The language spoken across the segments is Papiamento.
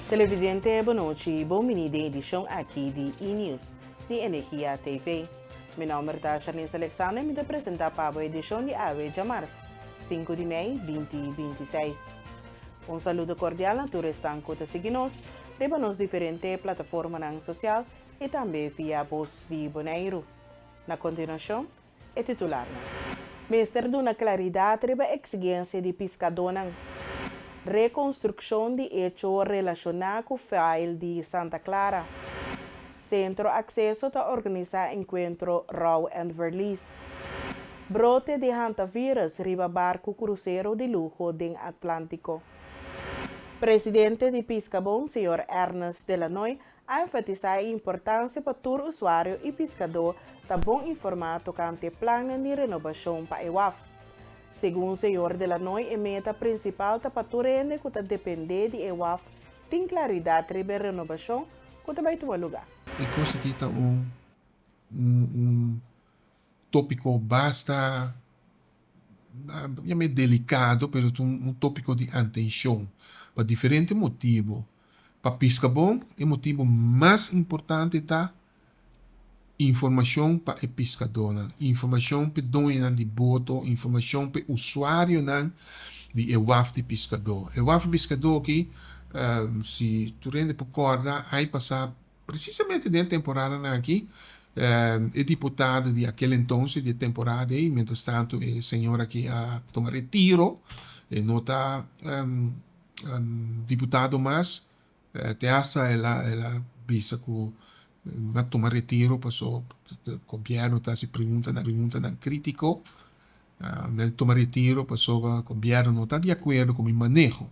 Televidente, bon nochi. Bon bini den edishon aki di E-News di Energia TV. Mi nòmber ta Sharnice Alexander i mi ta presentá pa bo edishon di awe djamars, 5 di mei 2026. Un saludo kordial na tur esnan ku ta sigui nos riba nos diferente plataformanan sosial i tambe via Bos di Boneiru. Na kontinuashon, e titularnan. Mester duna klaridat riba eksigensia di piskadónan. Rekonstrukshon di echo relashoná ku fail di Santa Clara. Sentro Akseso ta organisá enkuentro Rouw en Verlies. Brote di hantavirus riba barku krusero di luho den Atlántiko. Presidente di Piskabon, señor Ernest de Lanoy, a enfatisá e importansia pa tur usuario i piskadó ta bon informá tokante plannan di renobashon pa e waf. Segun señor de Lanoy e meta prinsipal ta pa tur hende ku ta dependé di e waf tin klaridat riba e renobashon ku ta bai tuma lugá. E kos aki ta un un tópiko basta yam'é delikado pero ta un tópiko di antenshon pa diferente motibu. Pa piska bon e motibu mas importante ta informashon pa e piskadónan, informashon pa e doñonan di boto, informashon pa e usuarionan di e waf di piskadó. E waf di piskadó aki si tur hende por kòrda ai pasá Precisamente den e temporadanan aki, e diputado di aquel entonces, di e temporada ei, mientras tanto e señor aki a tuma retiro, e no ta diputado mas, te hasta el a el a bisa cu a tuma retiro paso gobierno ta haci preguntanan preguntanan critico, mi a tuma retiro pasobra gobierno no ta di acuerdo cu mi maneho.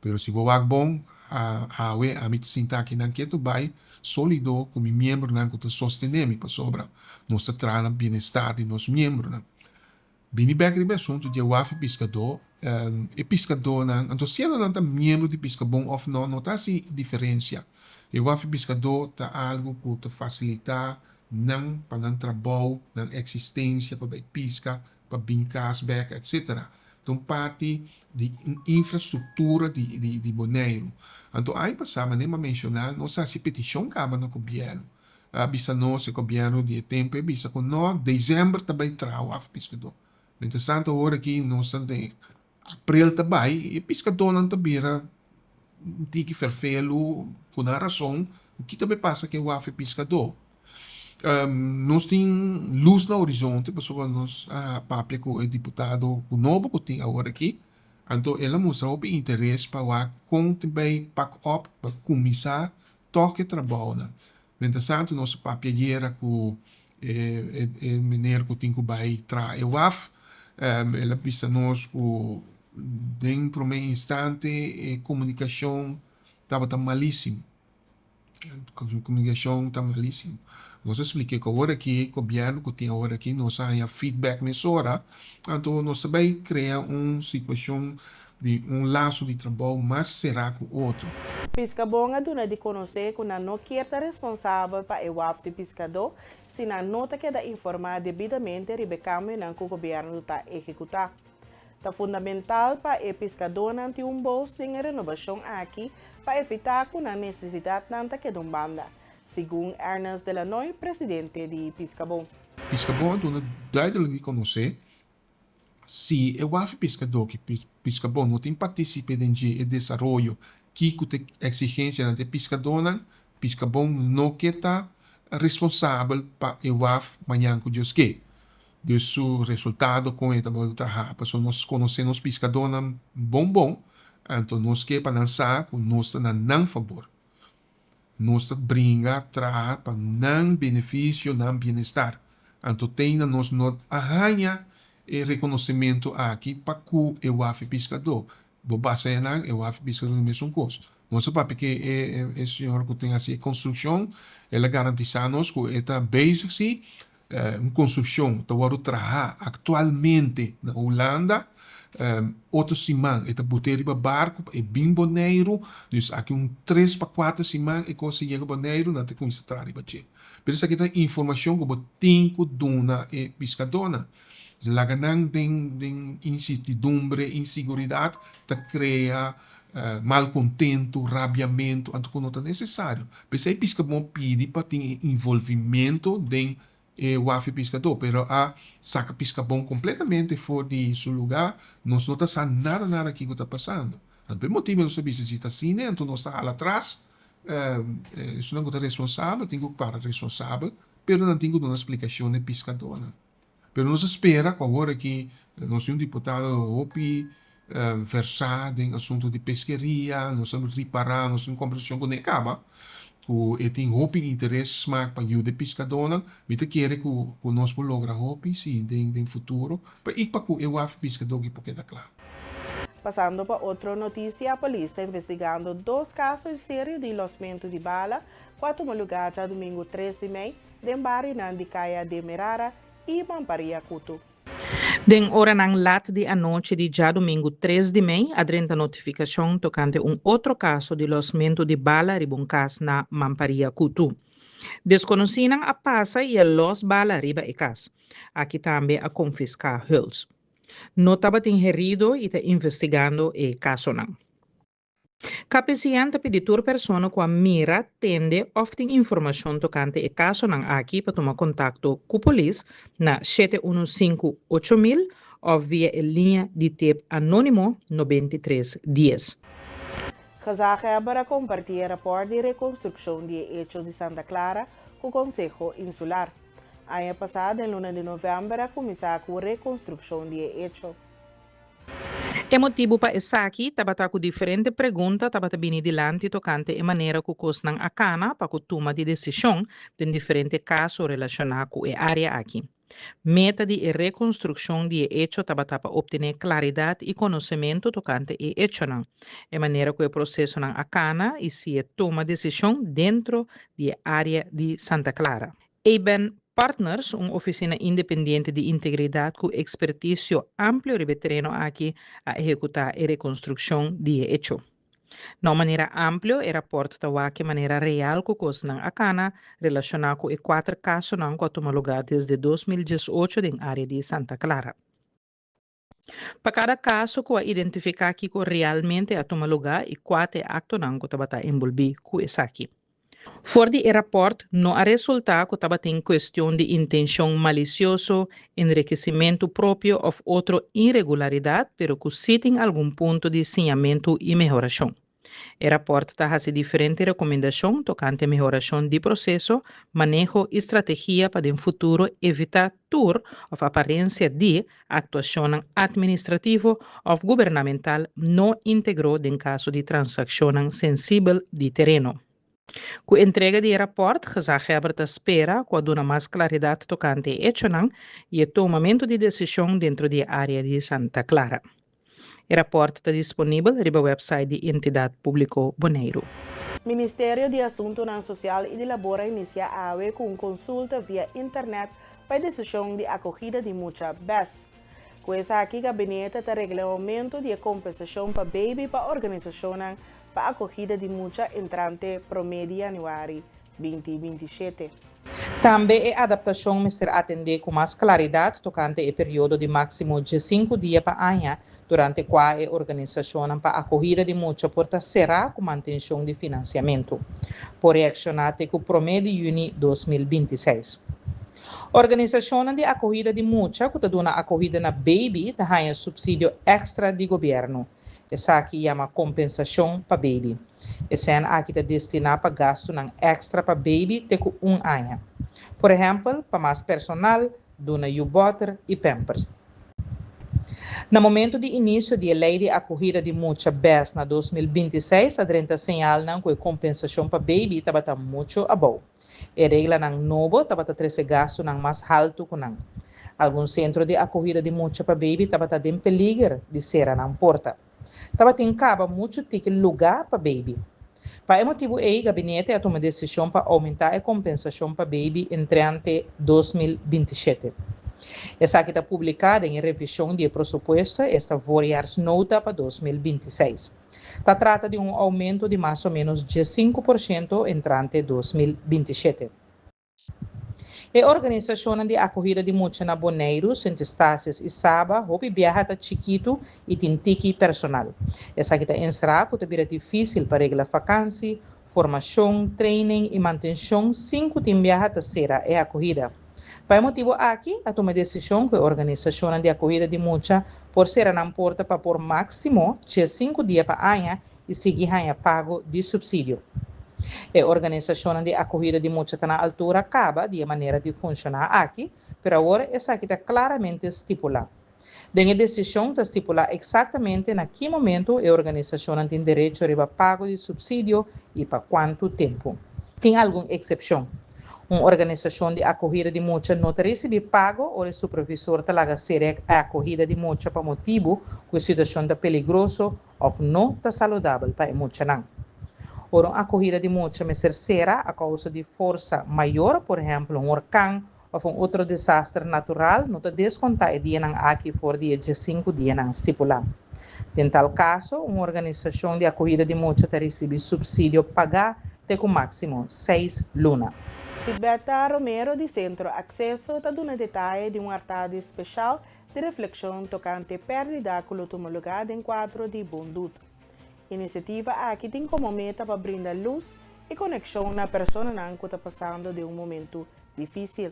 Pero si bo wak bon, awe ami ta sinta akinan ketu bai solido ku mi miembronan ku ta sostené mi pasobra nos ta traha na bienestar di nos miembronan. Bini bek riba e asuntu di e waf e piskadó, e piskadónan, anto siendo nan ta miembro di Piskabon òf no, no ta hasi diferensia. E waf e piskadó ta algu ku ta fasilitá nan pa nan trabou, nan eksistensia pa bai piska, pa bin kas bek etcetera. Ta un parti di un infrastruktura di di Boneiru. Anto aña pasá manera mi a menshoná nos a hasi petishon kaba na gobièrnu. A bisa nos e gobièrnu di e tempu e bisa ku no desèmber ta bai traha waf piskadó. Mientrastanto awor aki nos ta den aprel ta bai e piskadónan ta bira un tiki ferfelu ku nan rason ku kita bai pasa ku e waf e piskadó. Nos tin lus na horizonte pasobra nos a papia ku e diputado ku nobo ku tin awor aki, anto el a mustra hopi interes pa wak kon ta bai pak op pa kuminsá tòg e trabounan. Mientrastanto nos a papia ayera ku e e meneer ku tin ku bai traha e waf, el a bisa nos ku den promé instante e komunikashon tabata malisimo. Komunikashon ta malisimo. Nos a splika ku awor aki gobièrnu ku tin awor aki nos a haña feedback mesora, anto nos ta bai krea un situashon di un laso di trabou mas será ku otro. Piskabon a duna di konosé ku nan no kier ta responsabel pa e waf di piskadó si nan no ta keda informá debidamente riba e kambionan ku gobièrnu ta ehekutá. Ta fundamental pa e piskadónan tin un bos den e renobashon aki pa evitá ku nan nesesidatnan ta keda un banda, segun Ernest de Lanoy, presidente di Piskabon. Piskabon a duna duidelik di konosé si e waf piskadó ki Piskabon no tin partisipe den dje e desaroyo kiko ta e eksigensianan di e piskadónan, Piskabon no ke ta responsabel pa e waf mañan ku Dios ke. Dus su resultado kon e ta wòrdu traha. Pasobra nos konosé nos piskadónan bon bon, anto nos ke pa nan sa ku nos ta na nan fabor. Nos ta bringa traha pa nan benefisio, nan bienestar. Anto teina nos no a haña e rekonosementu aki pa ku e waf e piskadó. Bo basa enan, e waf piskadó ta mesun kos. Nos a papia ku e e señor ku tin hasi e konstrukshon, el a garantisá nos ku e ta bezig si un konstrukshon ta wòrdu trahá aktualmente na Hulanda. Otro siman e ta bot'é riba barku pa e bin Boneiru. Dus aki un tres pa kuater siman e kos a yega Boneiru, nan ta kuminsá traha riba dje. Pero esaki ta informashon ku bo tin ku duna e piskadónan. Laga nan den den insertidumbre, insiguridat ta krea. Malkontentu, rabiamentu, anto ku no ta nesesario. P'esei Piskabon pidi pa tin e involvimento den e waf piskadó, pero a saka Piskabon kompletamente for di su lugá, nos no ta sa nada nada kiko ta pasando. Anto p'e motibu nos ta bisa si ta asina anto nos ta hala atras, esunnan ku ta responsabel tin ku para responsabel, pero nan tin ku duna splikashon na e piskadónan. Pero nos a spera ku awor aki nos tin un diputado hopi versá den asuntu di peskeria, nos a ripará, nos tin un kombersashon ku ne kaba, ku e tin hopi interes smak pa yuda e piskadónan. Mi ta kere ku ku nos por logra hopi si den den futuro pa i pa ku e waf piskadó aki por keda kla. Pasando pa otro notisia, polis ta investigando dos kaso di serio di losmentu di bala ku a tuma lugá djadumingu tres di mei den barionan di Kaya Demerara i Mamparia Kutu. Den oranan lat di anochi di djadumingu tres di mei a drenta notifikashon tokante un otro kaso di losmentu di bala riba un kas na Mamparia Kutu. Deskonosínan a pasa i a los bala riba e kas. Aki tambe a konfiská huls. No tabatin herido i ta investigando e kasonan. KPCN ta pidi tur persona ku a mira, tende òf tin informashon tokante e kasonan aki pa tuma kontakto ku polis na shete unu sinku 8000 òf via e liña di tep anónimo 93 dies. Gezaghebber a kompartí e rapòrt di rekonstrukshon di e echo di Santa Clara ku Konseho Insular. Aña pasá den luna di novèmber a kuminsá ku rekonstrukshon di e echo. E motibu pa esaki tabata ku diferente pregunta tabata bini dilanti tokante e manera ku kosnan a kana pa ku tuma di desishon den diferente kaso relashoná ku e área aki. Meta di e rekonstrukshon di e echo tabata pa optené klaridat i konosementu tokante e echonan, e manera ku e prosesonan a kana i si e tuma desishon dentro di e área di Santa Clara. Eben Partners, un ofisina independiente di integridat ku ekspertisio amplio riba e tereno aki, a ehekutá e rekonstrukshon di e echo. Na un manera amplio e rapòrt ta wak e manera real ku kosnan a kana relashoná ku e kuater kasonan ku a tuma lugá desde 2018 den área di Santa Clara. Pa kada kaso ku a identifiká kiko realmente a tuma lugá i kua ta e aktonan ku tabata enbolbí ku esaki. For di e rapòrt no a resultá ku tabatin kuestion di intenshon malisioso, enrikesimentu propio òf otro iregularidat pero ku sí tin algun punto di siñamentu i mehorashon. E rapòrt ta hasi diferente rekomendashon tokante mehorashon di proseso, maneho i strategia pa den futuro evitá tur òf aparensia di aktuashonnan atministrativo òf gubernamental no íntegro den kaso di transakshonnan sensibel di tereno. Ku entrega di e rapòrt, Gezaghebber ta spera ku a duna mas klaridat tokante e echonan i e tomamentu di desishon dentro di e área di Santa Clara. E rapòrt ta disponibel riba wèpsait di Entidat Públiko Boneiru. Ministerio di Asuntunan Sosial i di Labor a inisiá awe ku un konsulta via internèt pa e desishon di akohida di mucha bes. Ku esaki gabinete ta regla e oumento di e kompensashon pa beibi pa organisashonnan pa akohida di mucha entrante promé di yanüari 2027. Tambe e adaptashon mester atendé ku mas klaridat tokante e periodo di máksimo 15 dia pa aña durante kua e organisashonnan pa akohida di mucha por ta será ku mantenshon di finansiamentu. Por reakshoná te ku promé di yüni 2026. Organisashonnan di akohida di mucha ku ta duna akohida na beibi ta haña supsidio èkstra di gobièrnu. Esaki yama kompensashon pa beibi. E sèn aki ta destiná pa gastunan èkstra pa beibi te ku un aña. Por ehèmpel, pa mas personal, duna yu bòter i pampers. Na momentu di inisio di e Lei di Akohida di Mucha bes na 2026 a drenta señalnan ku e kompensashon pa beibi tabata muchu abou. E reglanan nobo tabata trese gastunan mas haltu ku nan. Algun sentro di akohida di mucha pa beibi tabata den peliger di sera nan porta. Tabatin kaba muchu tiki lugá pa beibi. Pa e motibu ei gabinete a tuma desishon pa oumentá e kompensashon pa beibi entrante 2027. Esaki ta publiká den e revishon di e prosupuesto, esta voorjaarsnota pa 2026. Ta trata di un oumento di mas o ménos 15% entrante 2027. E organisashonnan di akohida di mucha na Boneiru, Sint Eustatius i Saba hopi biaha ta chikitu i tin tiki personal. Esaki ta enserá ku ta bira difísil pa regla fakansi, formashon, training i mantenshon sin ku tin biaha ta sera e akohida. Pa e motibu aki a tuma e desishon ku e organisashonnan di akohida di mucha por sera nan porta pa por máksimo 15 dia pa aña i sigui haña pago di supsidio. E organisashonnan di akohida di mucha ta na altura kaba di e manera di funshoná aki, pero awor esaki ta klaramente stipulá. Den e desishon ta stipulá eksaktamente na ki momentu e organisashonnan tin derecho riba pago di supsidio i pa kuantu tempu. Tin algun eksepshon. Un organisashon di akohida di mucha no ta risibí pago ora e supervisor ta laga sera e akohida di mucha pa motibu ku e situashon ta peligroso òf no ta saludabel pa e muchanan. Ora un akohida di mucha mester sera a kousa di forsa mayor, por ehèmpel un orkan òf un otro desaster natural, no ta deskontá e dianan aki for di e 15 dianan stipulá. Den tal kaso, un organisashon di akohida di mucha ta risibí supsidio pagá te ku máksimo seis luna. Bertha Romero di Sentro Akseso ta duna detaye di un artadi speshal di reflekshon tokante pèrdida ku lo tuma lugá den kuadro di Bon Dut. Inisiativa aki tin komo meta pa brinda lus i konekshon na personanan ku ta pasando den un momentu difísil,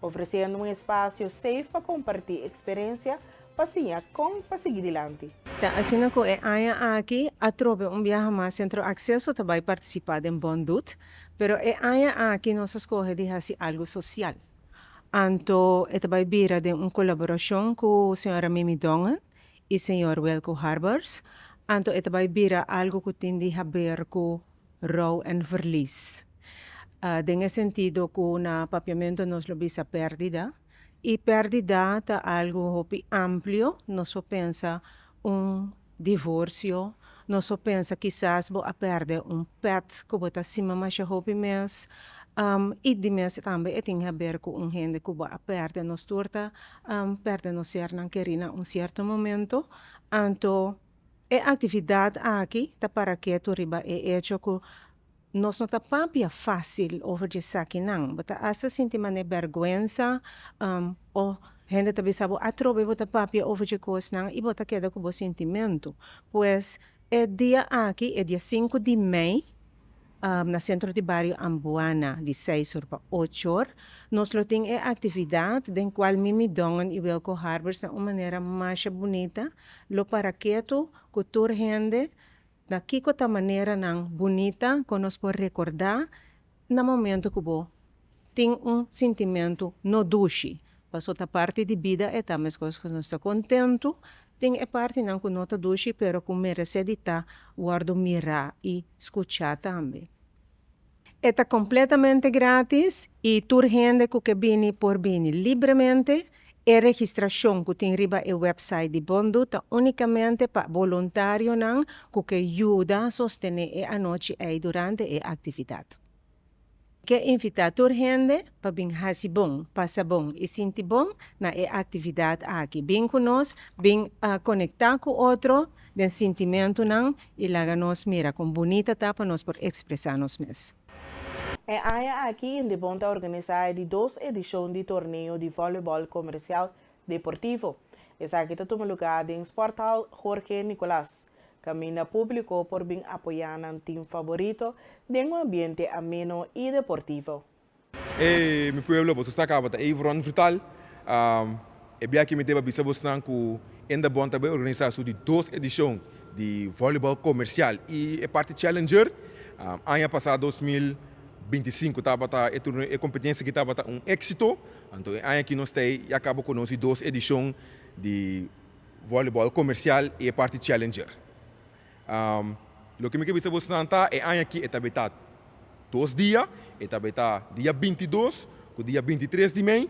ofresiendo un espasio safe pa kompartí eksperensia pa siña kon pa sigui dilanti. Ta asina ku e aña aki atrobe un biaha mas Sentro Akseso ta bai partisipá den Bon Dut, pero e aña aki nos a skohe di hasi algu sosial. Anto e ta bai bira den un kolaborashon ku señora Mimi Dongen i señor Wilco Harbers. Anto e ta bai bira algu ku tin di haber ku rou en verlies. Den e sentido ku na papiamentu nos lo bisa pèrdida. I pèrdida ta algu hopi amplio, nos por pensa un divorsio, nos por pensa kisas bo a pèrdè un pèt ku bo ta stima masha hopi mes, i di mes tambe e tin haber ku un hende ku bo a pèrdè. Nos tur ta pèrdè nos sernan kerí na un sierto momento, anto e aktividat aki ta para ketu riba e echo ku Nos no ta papia fácil over dje esakinan. Bo ta asta sinti manera bèrgwensa o hende ta bisa bo atrobe bo ta papia over dje kosnan i bo ta keda ku bo sintimentu. Pues e dia aki, e dia sinku di mei, na Sentro di Bario Ambuana di seis or pa ocho or, nos lo tin e aktividat den kual Mimi Dongen i Wilco Harbers na un manera masha bunita lo para ketu ku tur hende Na kiko ta maneranan bunita ku nos por rekordá na momentu ku bo tin un sintimentu no dushi? Paso ta parti di bida e ta meskos ku nos ta kontentu, tin e partinan ku no ta dushi pero ku meresé di ta wòrdu mirá i skuchá tambe. E ta kompletamente gratis i tur hende ku ke bini por bini libremente. E registrashon ku tin riba e wèpsait di Bondu ta únikamente pa boluntarionan ku ke yuda sostené e anochi ei durante e aktividat. Ke invitá tur hende pa bin hasi bon, pasa bon i sinti bon na e aktividat aki. Bin ku nos, bin konektá ku otro den sintimentunan i laga nos mira kon bunita ta pa nos por ekspresá nos mes. E aña aki Indebon ta organisá e di dos edishon di torneo di vòlibòl komersial deportivo. Esaki ta tuma lugá den Sporthal Jorge Nicolaas, kaminda públiko por bin apoyá nan tim faborito den un ambiente ameno i deportivo. Hey mi pueblo, boso sa caba ta Evron Vrutaal. E bia aki mi te pa bisa bosnan cu Indebon ta bay organisa su di dos edicion di volleyball comercial y e parti challenger. Aña pasa 2025 tabata e torneo, e competencia aki tabata un exito. Anto e aña aki nos ta ey ya caba cu nos di dos edicion di volleyball comercial y e parti challenger. Loke mi ke bisa bosnan ta e aña aki e ta bay ta dos dia, e ta bay ta dia 22 ku dia 23 di mei.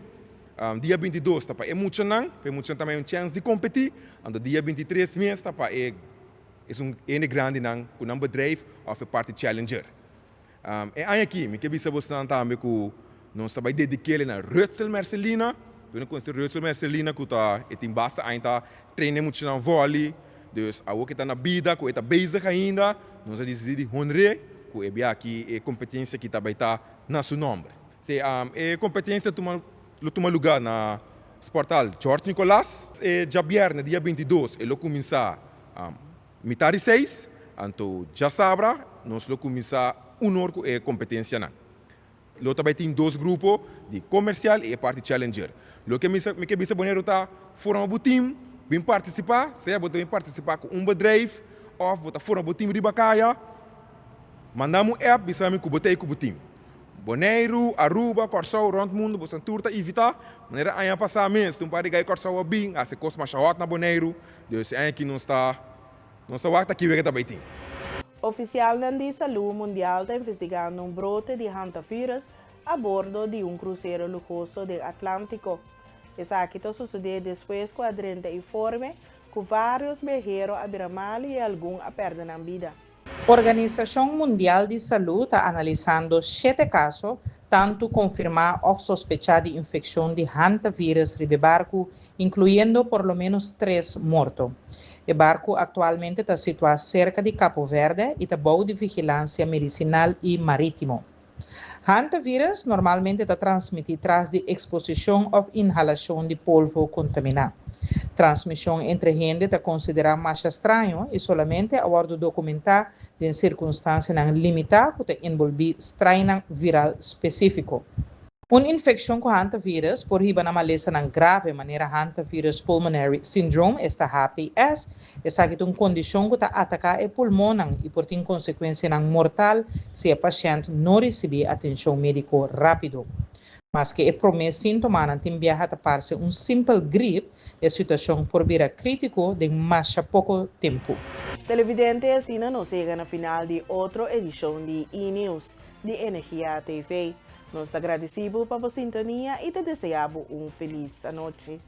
Dia 22 ta pa e muchanan, pa e muchanan ta bay un chèns di kompetí, anto dia 23 mes ta pa e esun hende grandinan ku nan bedrijf òf e parti challenger. E aña aki mi ke bisa bosnan tambe ku nos ta bai dedik'é na Rutsel Mercelina. Tur a konosé Rutsel Mercelina ku ta e tin basta aña ta traina e muchanan vòli. Dus awor ku e ta na bida ku e ta bezig ainda nos a disidí di honr'é ku e bia aki e kompetensia aki ta bai ta na su nòmber. Si, e kompetensia tuma lo tuma lugá na Sporthal George Nicolaas. E djabièrnè dia 22 e lo kuminsá mitar di seis, anto djasabra nos lo kuminsá un or ku e kompetensianan. Lo ta bai tin dos grupo di komersial i e parti challenger. Loke mi mi ke bisa Boneiru ta forma bo tim, bin partisipá, sea bo ta bin partisipá ku un bedrijf òf bo ta forma bo tim riba kaya, manda mi un app bisa mi ku bo ta ei ku bo tim. Boneiru, Aruba, Kòrsou, rònt mundu boso tur ta invitá. Manera aña pasá mes un par di gai Kòrsou a bin hasi kos masha hòt na Boneiru, dus e aña aki nos ta nos ta wak ta kiwe ke ta bai tin. Ofisialnan di Salú Mundial ta investigando un brote di hantavirus a bordo di un krusero luhoso den Atlántiko. Esaki ta sosodé despues ku a drenta informe ku vários biahero a bira malu i algun a pèrdè nan bida. Organisashon Mundial di Salú ta analisando shete kaso, tantu konfirmá òf sospechá di infekshon di hantavirus riba e barku, inkluyendo por lo ménos tres morto. E barku aktualmente ta situá serka di Kapo Verde i ta bou di vigilansia medisinal i marítimo. Hantavirus normalmente ta transmití tras di eksposishon òf inhalashon di polvo kontaminá. Transmishon entre hende ta konsiderá masha straño i solamente a wòrdu dokumentá den sirkunstansianan limitá ku ta enbolbí strainnan viral spesífiko. Un infekshon ku hantavirus por hiba na malesanan grave manera hantavirus pulmonary syndrome, esta HPS. Esaki ta un kondishon ku ta ataká e pulmonnan i por tin konsekuensianan mortal si e pashènt no risibí atenshon médiko rápido. Maske e promé síntomanan tin biaha ta parse un simpel grip, e situashon por bira krítiko den masha poko tempu. Televidente, asina nos yega na final di otro edishon di E-News di Energia TV. Nos ta gradisí bo pa bo sintonia i ta deseá bo un felis anochi.